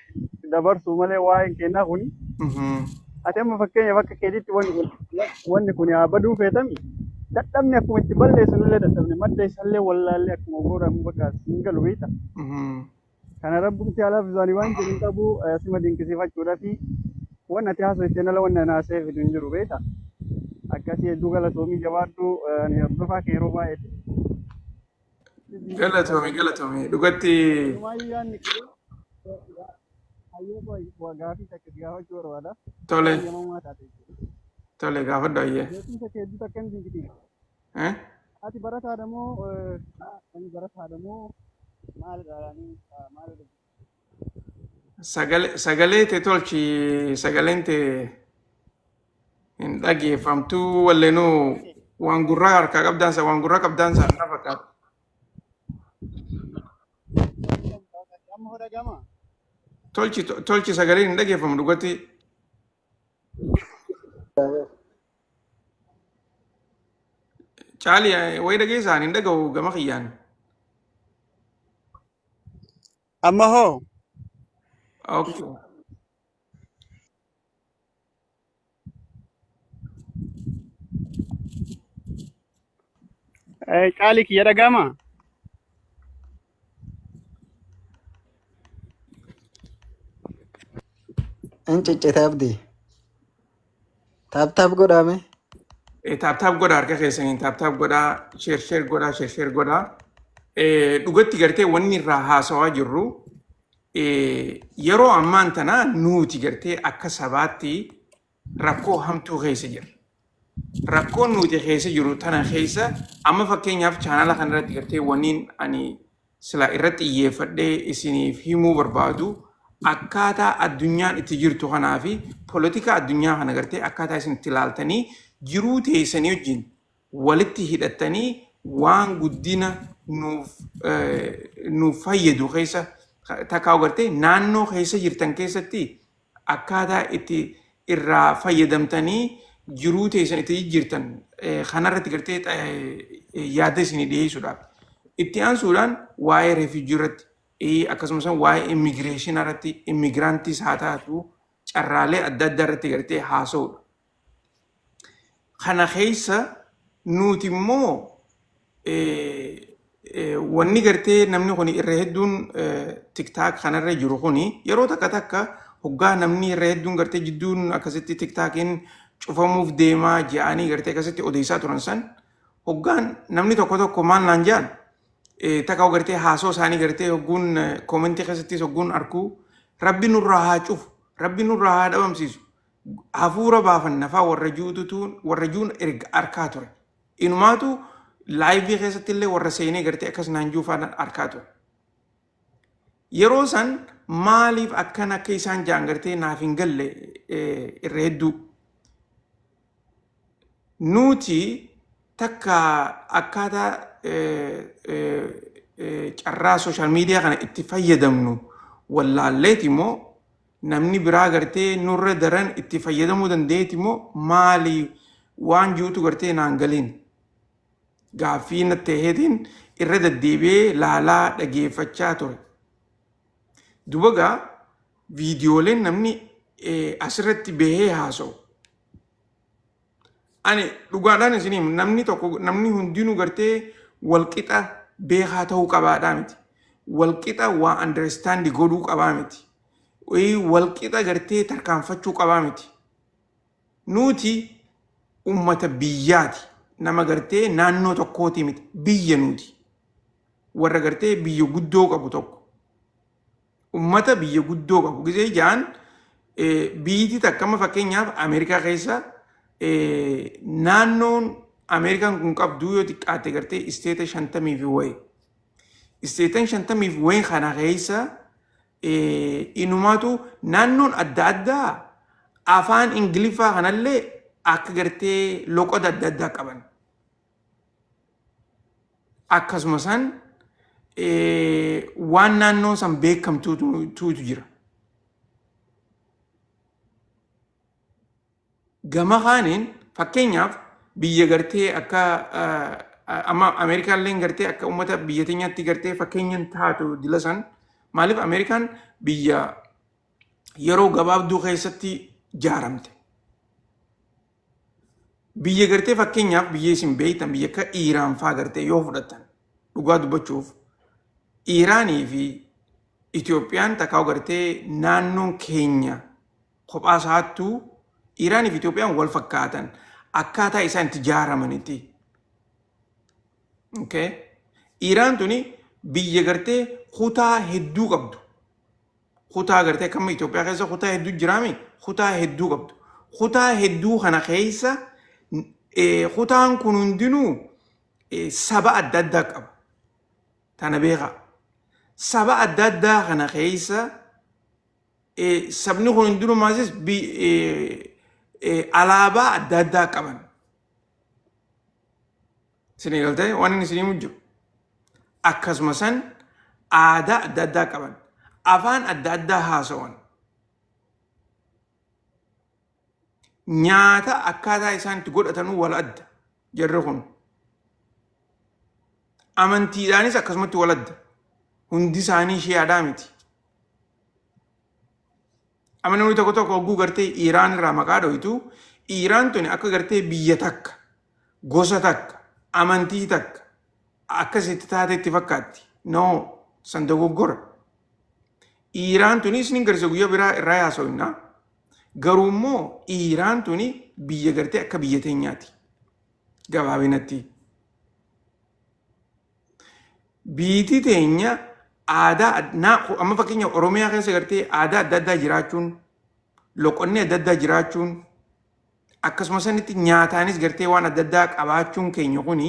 dabarsu malee waa'een kennaa kuni ati amma fakkeenya bakka keetitti wanni kun haa baduu feetami dadhabne akkuma itti balleessinullee dadhabne madda isallee wallaallee akkuma godhamu bakka siin galu beekta. Kana rabbumti alaaf isaanii waan jedhu hin qabu sima dinqisiifachuudhaa fi waan ati haasofteen ala wanni ana haasa'ee fidu hin jiru beekta. Akkasii hedduu galatoomii jabaadhu ani hordofaa kee yeroo baay'eeti. Galatoomi galatoomi dhugatti. Inumaayyuu yaadni kee hayyee koo gaafii takka si gaafachuu barbaada. Tole. Eeyyamamaa taate jechuudha. Tole, gaafadhu ayyee. Beekumsa kee hedduu takka hin dinqisiifadha. Eh? Ati barataadha moo ani barataadha moo maalidha ani maalidha? Sagalee tee tolchi, sagaleen tee hin dhageeffamtuu walleenuu waan gurraa harkaa qabdaansa waan gurraa qabdaansa na fakkaata. Amma hoo dhaga'amaa? Tolchi tolchi, sagaleen hin dhageeffamu dhugatti. Caali wayi dhageessaan hin dhaga'u gama kiyyaan. Amma hoo? Okay. Caalii kiyya dhaga'amaa? In ciccita Abdii. Tap tap godhame. Tap tap godhaa harka keessaniin, tap tap godhaa, share share godhaa, share share godhaa. Dhugatti gartee wanni irraa haasawaa jirru yeroo ammaan tana nuti gartee akka sabaatti rakkoo hamtuu keessa jirra. Rakkoon nuti keessa jiru tana keessa amma fakkeenyaaf chaanala kanarratti gartee wanniin ani sila irratti xiyyeeffadhee isiniif himuu barbaadu akkaataa addunyaan itti jirtu kanaa fi poolitikaa addunyaa kana gartee akkaataa isin itti ilaaltanii jiruu teessanii wajjin walitti hidhattanii waan guddina nuuf fayyadu keessa takkaa gartee naannoo keessa jirtan keessatti akkaataa itti irraa fayyadamtanii jiruu teessan itti jijjiirtan kanarratti gartee yaada isinii dhiyeessuudhaaf. Itti aansuudhaan waa'ee refugee irratti akkasumas waa'ee immigration irratti immigrantis haa taatu carraalee adda addaa irratti gartee haasa'uudha. Kana keessa nuti immoo wanni gartee namni kun irra hedduun TikTok kanarra jiru kuni yeroo takka takka hoggaa namni irra hedduun gartee jidduun akkasitti TikTokiin cufamuuf deemaa je'anii gartee akkasitti odeessaa turan san hoggaan namni tokko tokko maal naan je'an takka gartee haasoo isaanii gartee hogguun commentii keessattis hogguun arkuu rabbi nurraa haa cufu, rabbi nurraa haa dhabamsiisu, hafuura baafannafaa warra juututuun warra juun erga arkaa ture. Inumaatu liveii keessatti illee warra seenee gartee akkas naan juufaa arkaa ture. Yeroo san maaliif akkan akka isaan jaan gartee naaf hin galle irra hedduu. Nuti takka akkaataa carraa social media kana itti fayyadamnu wallaalleeti immoo namni biraa gartee nurra daran itti fayyadamuu danda'eeti immoo maali waan jirutu gartee naan galiin. Gaaffii natti ta'eetiin irra deddeebi'ee laalaa dhageeffachaa ture. Duba gaa viidiyooleen namni asirratti bahee haasa'u. Ani dhugaadhaan isinii namni tokko namni hundinuu gartee walqixa beekaa ta'uu qabaadhaa miti. Walqixa waa understand godhuu qabaa miti. Walqixa gartee tarkaanfachuu qabaa miti. Nuti ummata biyyaati. Nama gartee naannoo tokkooti miti. Biyya nuti. Warra gartee biyya guddoo qabu tokko. Ummata biyya guddoo qabu. Gisee jaan biyyi takka amma fakkeenyaaf Ameerikaa keessa naannoon Ameerikaan kun qabdu yoo xiqqaate gartee isteeta 50 fi wayi. Isteetan 50 fi wayi kana keessa inumaatu naannoon adda addaa afaan Ingiliffaa kanallee akka gartee loqoda adda addaa qaban. Akkasuma san waan naannoon san beekamtuutu jira. Gama kaaniin fakkeenyaaf biyya gartee akka amma Ameerikaan gartee akka uummata biyya teenyaatti gartee fakkeenyan taatu dila san, maaliif Ameerikaan biyya yeroo gabaabduu keessatti jaaramte. Biyya gartee fakkeenyaaf biyya isin beektan, biyya akka Iiraan faa gartee yoo fudhattan, dhugaa dubbachuuf Iiraanii fi Itoophiyaan takkaa gartee naannoon keenya kophaa isaattuu Iiraanii fi Itoophiyaan wal fakkaatan akkaataa isaan itti ijaaramanitti. Okay. Iiraan tuni biyya gartee kutaa hedduu qabdu. Kutaa gartee akkama Itoophiyaa keessa kutaa hedduu jiraami, kutaa hedduu qabdu. Kutaa hedduu kana keessa kutaan kun hundinuu saba adda addaa qaba. Tana beekaa. Saba adda addaa kana keessa sabni kun hundinuu maasis alaabaa adda addaa qaban. Isinii galtee waan inni isinii jiru. Akkasuma san aadaa adda addaa qaban. Afaan adda addaa haasawan. Nyaata akkaataa isaan itti godhatanuu wal adda. Jarri kun. Amantiidhaanis akkasumatti wal adda. Hundi isaanii shi'aadhaa miti. Amma namni tokko tokko hogguu gartee Iiraan irraa maqaa dho'itu, Iiraan tuni akka gartee biyya takka, gosa takka, amantii takka akkasitti taatetti fakkaatti. No, san dogoggora. Iiraan tuni isin garsiisa, guyyaa biraa irraa haasofna. Garuu immoo Iiraan tuni biyya gartee akka biyya teenyaati. Gabaabinatti. Biitii teenya aadaa amma fakkeenya Oromiyaa keessa gartee aadaa adda addaa jiraachuun, loqonni adda addaa jiraachuun, akkasuma sanitti nyaataanis gartee waan adda addaa qabaachuun keenya kuni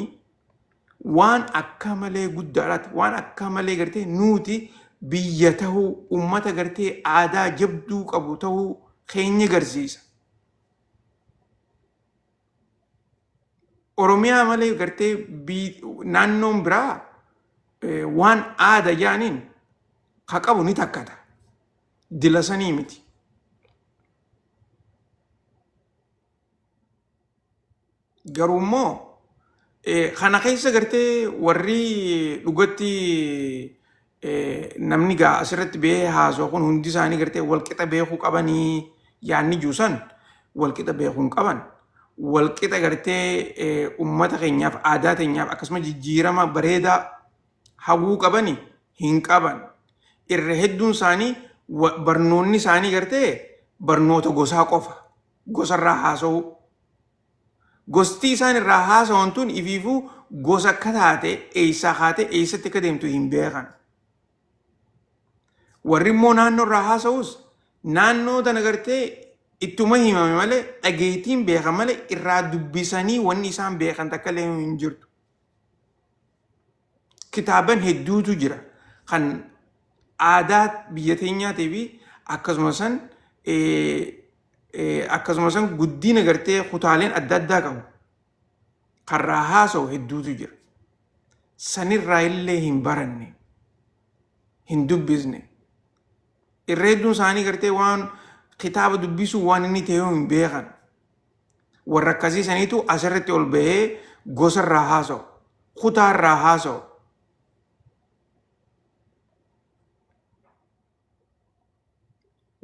waan akka malee guddaadhaati. Waan akka malee gartee nuti biyya tahuu, ummata gartee aadaa jabduu qabu tahuu keenya garsiisa. Oromiyaa malee gartee naannoon biraa waan aada jaaniin ka qabu ni takkata. Dila sanii miti. Garuu immoo kana keessa gartee warri dhugatti namni gaa asirratti bahee haasa'u kun hundi isaanii gartee walqixa beekuu qabanii yaanni juusan walqixa beekuu hin qaban. Walqixa gartee uummata keenyaaf, aadaa keenyaaf akkasuma jijjiirama bareedaa hawwuu qabani hin qaban. Irra hedduun isaanii barnoonni isaanii gartee barnoota gosaa qofa. Gosarraa haasa'uu. Gosti isaan irraa haasawan tun ifiifuu gosa akka taate, eessaa kaatee eessatti akka deemtu hin beekan. Warri immoo naannoo irraa haasa'us naannoo tana gartee ittuma himame malee, dhageettiin beekan malee, irraa dubbisanii wanni isaan beekan takka illee hin jirtu. Kitaaban hedduutu jira kan aadaa biyya teenyaatii fi akkasuma san guddina gartee kutaaleen adda addaa qabu karraa haasa'u hedduutu jira. Sanirraa illee hin baranne, hin dubbisne. Irra hedduun isaanii gartee waan kitaaba dubbisuu waan inni ta'e hin beekan. Warra akkasii saniitu asirratti ol bahee gosarraa haasa'u, kutaarraa haasa'u.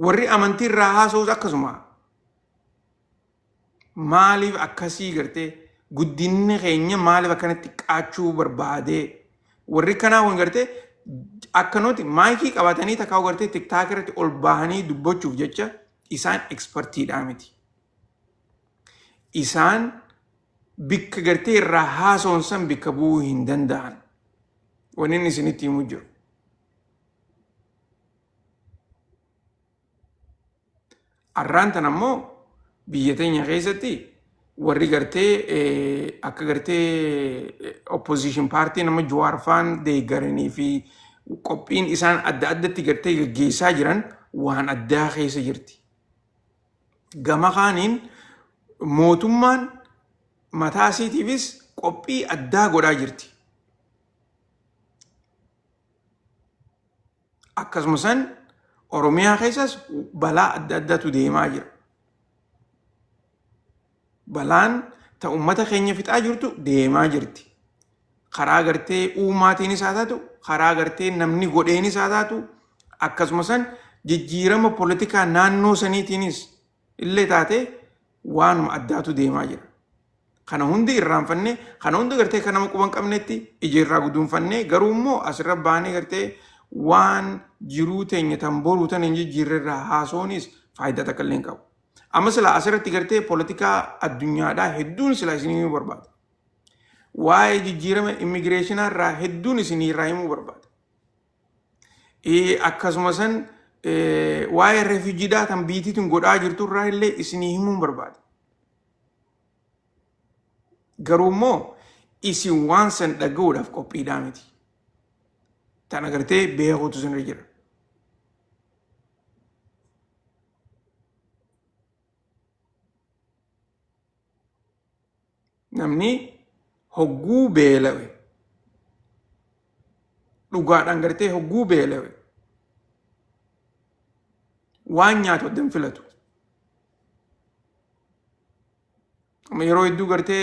Warri amantiirraa haasa'us akkasuma. Maaliif akkasii gartee guddinni keenya maaliif akkanatti xiqqaachuu barbaadee? Warri kanaa kun gartee Akkanumatti maayikii qabatanii takkaa gartee TikTok irratti ol bahanii dubbachuuf jecha isaan expertiidhaa miti. Isaan bikka gartee irraa haasawan san bikka bu'uu hin danda'an. Wanni inni isinitti himu jiru. Arraan tan ammoo biyya teenya keessatti warri gartee akka gartee opposition party nama Jawaar faan deeggaranii fi qophiin isaan adda addatti gartee gaggeessaa jiran waan addaa keessa jirti. Gama kaaniin mootummaan mataa isiitiifis qophii addaa godhaa jirti. Akkasuma san Oromiyaa keessas balaa adda addaatu deemaa jira. Balaan ta uummata keenya fixaa jirtu deemaa jirti. Karaa gartee uumaatiinis haa taatu, karaa gartee namni godheenis haa taatu, akkasuma san jijjiirama poolitikaa naannoo saniitiinis illee taate waanuma addaatu deemaa jira. Kana hundi irraanfannee, kana hundi gartee kan nama quba hin qabnetti ija irraa guduunfannee garuu immoo asirra baanee gartee waan jiruu teenya tan boruu tan hin jijjiirre irraa haasoonis faayidaa takka illee hin qabu. Amma silaa asirratti gartee poolitikaa addunyaadhaa hedduun silaa isinii himuu barbaada. Waa'ee jijjiirama immigireeshinaa irraa hedduun isinii irraa himuu barbaada. Akkasuma san waa'ee refuujiidhaa tan biitii tun godhaa jirtu irraa illee isinii himuu barbaada. Garuu immoo isin waan san dhaga'uudhaaf qophiidhaa miti. Tan agartee beekuutu isinirra jira. Namni hogguu beela'e dhugaadhaan gartee hogguu beela'e waan nyaatu adda hin filatu. Amma yeroo hedduu gartee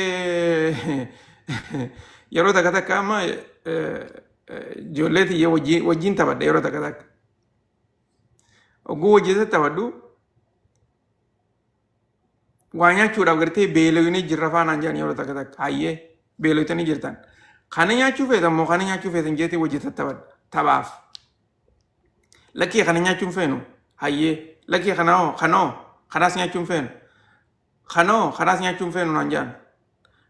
yeroo takka takka amma ijoollee tiyya wajjin taphadha yeroo takka takka. Hogguu wajjin taphadhu waa nyaachuudhaaf gartee beelawinee jirra faanaan jedhan yeroo takka takka hayyee beelawitanii jirtan. Kana nyaachuu feetan moo kana nyaachuu feetan jeetee wajjin taphadha taphaaf. Lakkii kana nyaachuu hin feenu hayyee lakkii kanoo kanoo kanaas nyaachuu hin feenu kanoo kanaas nyaachuu hin feenu naan jedhan.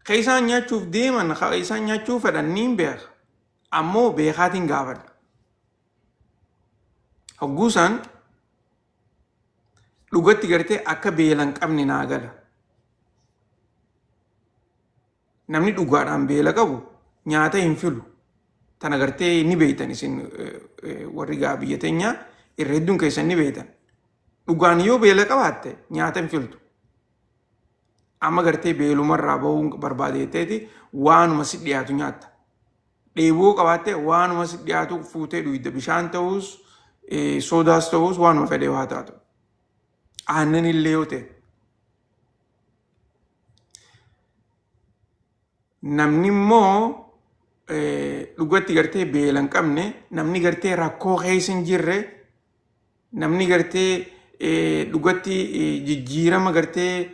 Ka isaan nyaachuuf deeman ka isaan nyaachuu fedhan niin beeka. Ammoo beekaatiin gaafadha. Hogguu isaan dhugatti gartee akka beela hin qabne naa gala. Namni dhugaadhaan beela qabu nyaata hin filu. Tana gartee ni beektan isin warri gaa biyya teenyaa irra hedduun keessan ni beektan. Dhugaan yoo beela qabaatte nyaata hin filtu. Amma gartee beelumarraa bahuun barbaade jetteeti waanuma si dhiyaatu nyaatta. Dheebuu qabaatte waanuma si dhiyaatu fuutee dhugda. Bishaan ta'us soodaas ta'us waanuma fedhe haa taatu. Aannan illee yoo ta'e. Namni immoo dhugatti gartee beela hin qabne namni gartee rakkoo keessa hin jirre namni gartee dhugatti jijjiirama gartee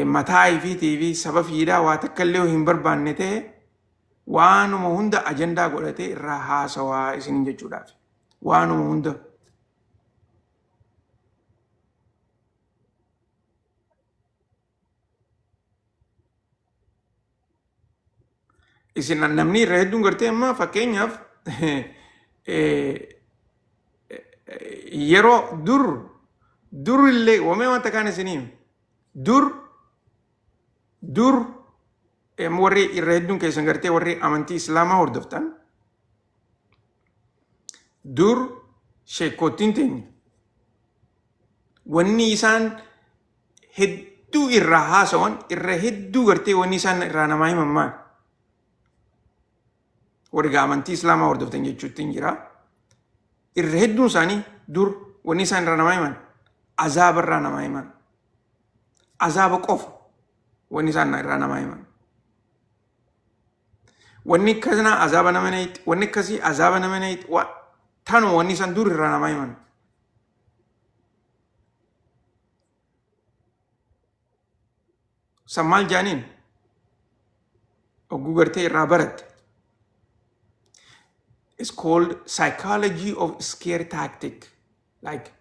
mataa ifiitii fi saba fiidhaa waa takka illee hin barbaanne ta'e waanuma hunda ajandaa godhatee irraa haasawaa isiniin jechuudhaaf. Waanuma hunda. Isin namni irra hedduun gartee amma fakkeenyaaf yeroo dur dur illee wamee wanta kaan isiniin dur dur warri irra hedduun keessan gartee warri amantii islaamaa hordoftan dur sheekkoottiin teenya wanni isaan hedduu irraa haasawan irra hedduu gartee wanni isaan irraa namaa himan maali? Warri gaa amantii islaamaa hordoftan jechuutti hin jira. Irra hedduun isaanii dur wanni isaan irraa namaa himan azaaba irraa namaa himan. Azaaba qofa wanni isaan irraa namaa himan. Wanni akkanaa azaaba nama nayitti, wanni akkasii azaaba nama nayitti, tanuma wanni isaan dur irraa namaa himan. San maal jaaniin? Ogguu gartee irraa baratte. It's called psychology of scare tactic. Like